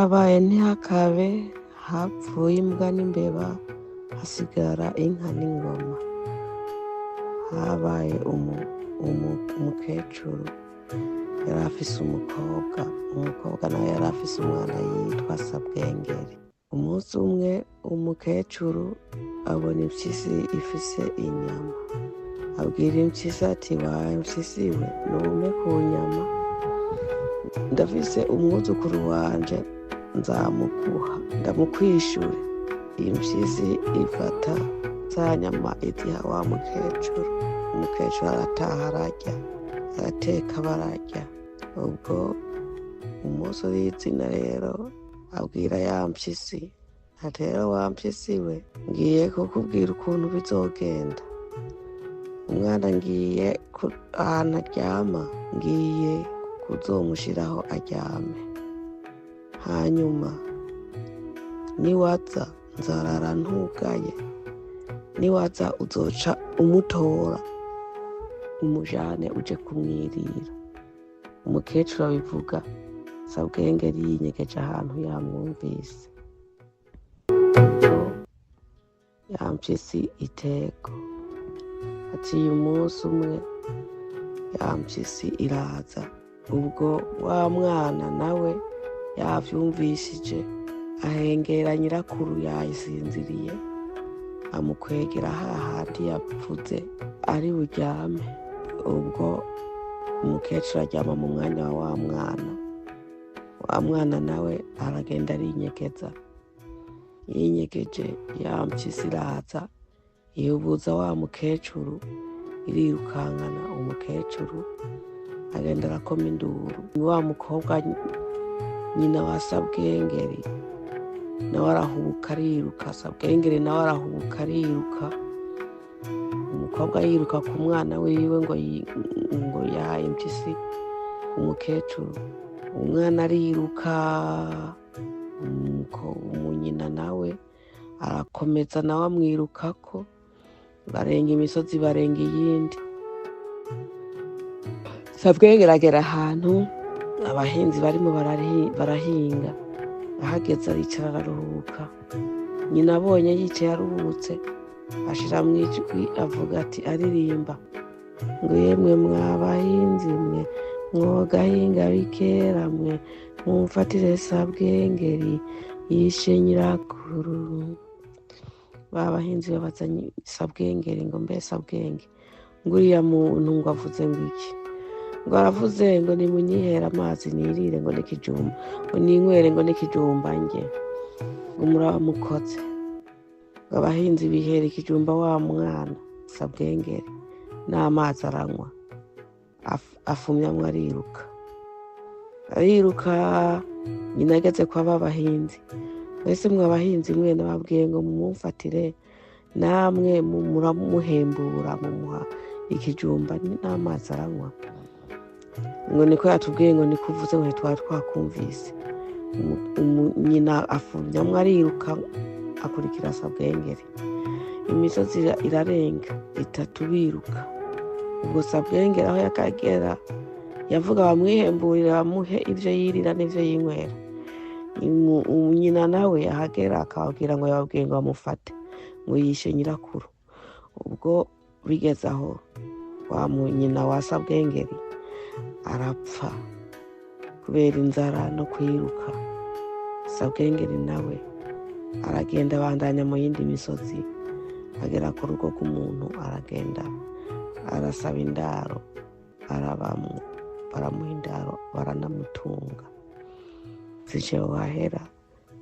Harabaye ntihakabe, hapfuye imbwa n'imbeba, hasigara inka n'ingoma. Habaye umukecuru yari afise umukobwa, umukobwa nawe yari afise umwana yitwa Sabwengeri. Umunsi umwe umukecuru abona impyisi ifise inyama, abwira impyisi ati: "Wa mpyisi we, numpe ku nyama, ndafise umwuzukuru wanje, nzamuguha ndamukwishure." Impyisi ifata za nyama iziha wa mukecuru. Umukecuru arataha, ararya, arateka, bararya. Ubwo umunsi w'izina rero abwira ya mpyisi ati: "Rero wa mpyisi we, ngiye kukubwira ukuntu bizogenda. Umwana ngiye ahantu aryama, ngiye kuzomushiraho aryame. Hanyuma niwaza nzarara ntugaye, niwaza uzoca umutora umujane uje kumwirira." Umukecuru abivuga Sabwengeri yinyegeje ahantu yamwumvise. Ubwo ya mpyisi iteko haciye umunsi umwe, ya mpyisi iraza. Ubwo wa mwana nawe yavyumvishije, ahengera nyirakuru yasinziriye, amukwegera hahandi yavuze ari buryame. Ubwo umukecuru aryama mu mwanya wa wa mwana. Wa mwana nawe aragenda arinyegeza. Yinyegeje, ya mpyisi iraza, yibuza wa mukecuru, irirukankana. Umukecuru agenda arakoma induru. Wa mukobwa nyina wa Sabwengeri nawe arahubuka ariruka. Sabwengeri nawe arahubuka ariruka. Umukobwa yiruka ku mwana wiwe ngo yahaye impyisi umukecuru. Umwana ariruka, umunyina nawe arakomeza, nawe amwirukako, barenga imisozi, barenga iyindi. Sabwengeri agera ahantu abahinzi barimo barahinga. Ahageze aricara, araruhuka. Nyina abonye yicaye aruhutse, ashira mu ijwi avuga ati, aririmba ngo: "Yemwe mwa bahinzi mwe, mwogahinga bikera mwe, mumfatire Sabwengeri yishe nyirakuru." Ba bahinzi babaza Sabwengeri ngo: "Mbe Sabwenge, ngo uriya muntu ngo avuze ngo iki?" Ngo: "Aravuze ngo nimunyihere amazi nirire, ngo n'ikijumba, ngo ninywere, ngo n'ikijumba nge, ngo muramukoze." Ngo abahinzi bihera ikijumba wa mwana Sabwengeri n'amazi aranywa, afumyamwo, ariruka, ariruka. Nyina ageze kwa ba bahinzi: "Mwese mwe abahinzi mwe, nababwiye ngo mumumfatire, namwe muramuhembura, mumuha ikijumba n'amazi aranywa." Ngo: "Niko yatubwiye, ngo niko uvuze, ngo ntitwari twakumvise." Nyina afumyamwo ariruka, akurikira Sabwengeri. Imisozi irarenga itatu biruka. Ubwo Sabwengeri aho yakagera yavuga bamwihemburire, bamuhe ibyo yirira n'ibyo yinywera. Nyina nawe yahagera akababwira ngo yababwiye ngo bamufate, ngo yishe nyirakuru. Ubwo bigeze aho, wa nyina wa Sabwengeri arapfa kubera inzara no kwiruka. Sabwengeri nawe aragenda, abandanya mu yindi misozi, agera ku rugo rw'umuntu, aragenda arasaba indaro, arabamwo, baramuha indaro, baranamutunga. Zije wahera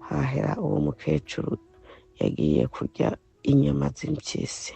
hahera uwo mukecuru yagiye kurya inyama z'impyisi.